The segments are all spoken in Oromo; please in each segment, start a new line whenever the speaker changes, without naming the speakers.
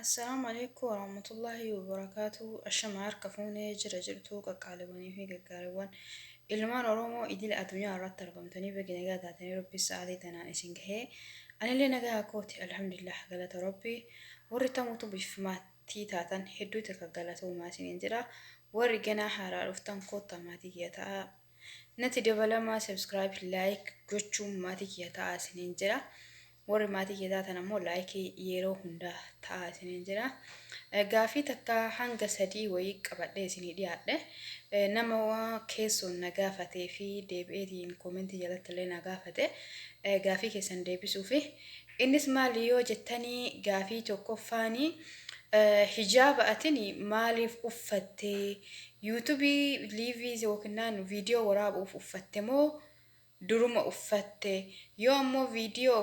Assalaamu alaikum warahmatullahi wabarakaatu. Ashama harka fuunee jira jirtuu qaqqaaliwwanii fi gaggaariiwwan ilmaan Oromoo idila addunyaa irratti argamtanii baga nagaa taatanii Rabbi sa'aatii tanaan isin gahee. Anillee nagaa kooti, alhamdulillah, galata Rabbi. Warri tamuutu biif maatii taatan hedduu takka galatoomaa isiniin jedha. Warri ganaa haaraa dhuftan koottaa maatii kiyya ta'aa. Natti dabalamaa, subscribe, like gochuun maatii kiyya ta'aa isiniin jedha. Warri maatii kiyya taatan ammoo like yeroo hundaa ta'aa isiniin jedha. Gaafii takka hanga sadii wayii qabadhee isinii dhiyaadhe. Nama keessoon na gaafatee fi deebi'eetiin koomentii jalatti illee na gaafate gaafii keessan deebisuufi. Innis maali yoo jettanii, gaafii tokkoffaanii, hijaaba atin maaliif uffatte? Yuutubii liivii yookiin viidiyoo waraabuuf uffatte moo duruma uffatte? Yoo ammoo viidiyoo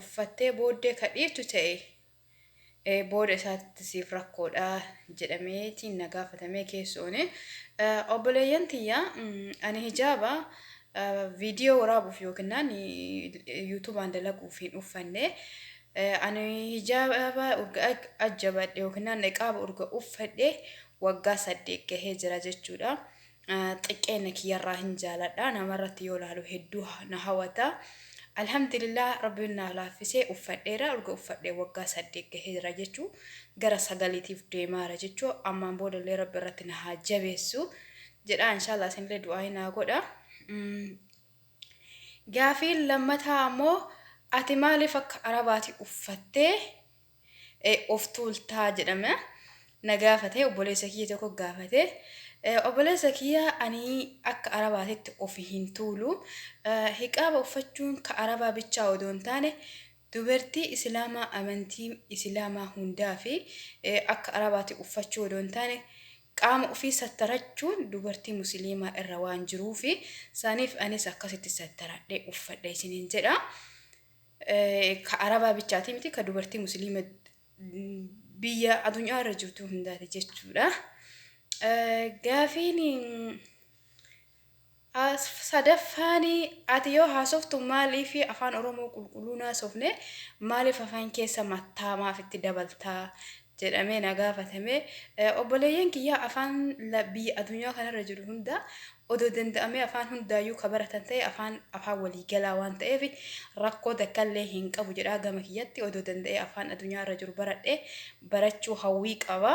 uffattee booddee ka dhiiftu ta'e, booda isaatti siif rakkoodha jedhameetiin na gaafatamee keessooni. Obboleeyyan tiyya, ani hijaaba viidiyoo waraabuuf yookiin yuutubaan dalaguuf hin uffanne. Ani hijaaba urga ajjabadhe yookiin niqaaba urga uffadhe waggaa 8 gahee jira jechuudha. Xiqqeenya kiyyarraa hin jaaladha. Namarratti yoo ilaalu hedduu na hawwata. Alhamdulillah, Rabbiin na laaffisee uffadheera. Urga uffadhee waggaa 8 gahee jira jechuu, gara sagaliitiif deemaara jechuu. Ammaan boodallee Rabbi irratti na haa jabeessu jedha. Inshaallah isinillee du'aa naa godha. Gaafiin lammataa ammoo, ati maaliif akka Arabaati uffattee of tuultaa jedhame na gaafate. Obboleessa kiyya tokko gaafate. Obboleessa kiyya, ani akka Arabaatitti of hin tuulu. Hiqaaba uffachuun ka Arabaa bichaa odoo hin taane, dubartii Islaamaa amantii Islaamaa hundaa fi akka Arabaatti uffachuu odoo hin taane, qaama ofii sattarachuun dubartii Musliimaa irra waan jiruufi saniif anis akkasitti sattaradhee uffadhe isiniin jedha. Ka Arabaa bichaatii miti, ka dubartii Musliima biyya addunyaa irra jirtu hundaati jechuudha. Gaafiin sadaffaan, ati yoo haasoftu maaliif afaan Oromoo qulqulluun haasofne, maaliif afaan keessa mattaa maaf itti dabaltaa jedhamee na gaafatame. Obboleeyyan kiyyaa, afaan biyya addunyaa kanarra jiru hunda odoo danda'amee afaan hundaayyuu ka baratan ta'e, afaan afaan waliigalaa waan ta'eef rakkoo takkallee hin qabu jedhaa. Gama kiyyatti odoo danda'ee afaan addunyaa irra jiru baradhee barachuu hawwii qaba.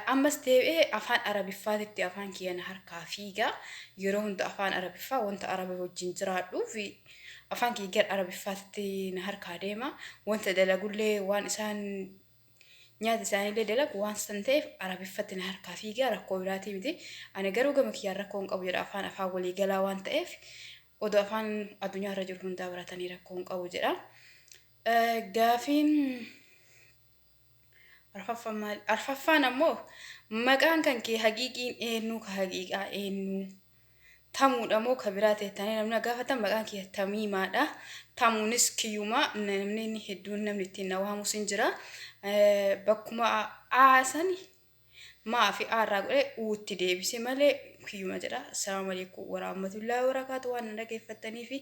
Ammas deebi'ee afaan Arabiffaatitti afaan kiyya na harkaa fiiga. Yeroo hunda afaan Arabiffaa wanta Araba wajjin jiraadhuuf afaan kiyya gara Arabiffaatitti na harkaa deema. Wanta dalagullee, waan isaan nyaata isaaniillee dalagu waan san ta'eef Arabiffatti na harkaa fiiga, rakkoo biraatii miti. Ani garuu gama kiyyaan rakkoo hin qabu jedha, afaan afaan waliigalaa waan ta'eef odoo afaan addunyaa irra jiru hundaa baratanii rakkoo hin qabu jedha. Gaafiin arfaffaan maali? Arfaffaan ammoo, maqaan kan kee haqiiqiin eenyu, ka haqiiqaa eenyu? Tamuudha moo ka biraa teettanii namni gaafatan, maqaan kiyya Tamiimaadha. Tamuunis kiyyuma, namni inni hedduun namni ittiin na waamus hin jira. Bakkuma aasan maa fi aarraa godhee uutti deebise malee kiyyuma jedha. Assalaamu alaikum warahmatullahi wabarakaatu. Waan na dhageeffattanii fi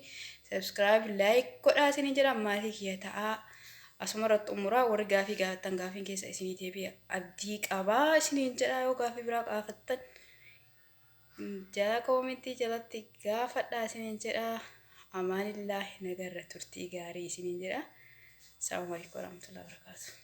subscribe, like godhaa isiniin jedha, maatii kiyya ta'aa. Asuma irratti xumuraa, warri gaafii gaafattan gaafiin keessa isinii deebi'a abdii qabaa isiniin jedha. Yoo gaafii biraa gaafattan jala koomentii jalatti gaafadhaa isiniin jedha. Amaanillaahi, nagarra turtii gaarii isiniin jedha. Assalaamu alaikum warahmatullahi wabarakaatu.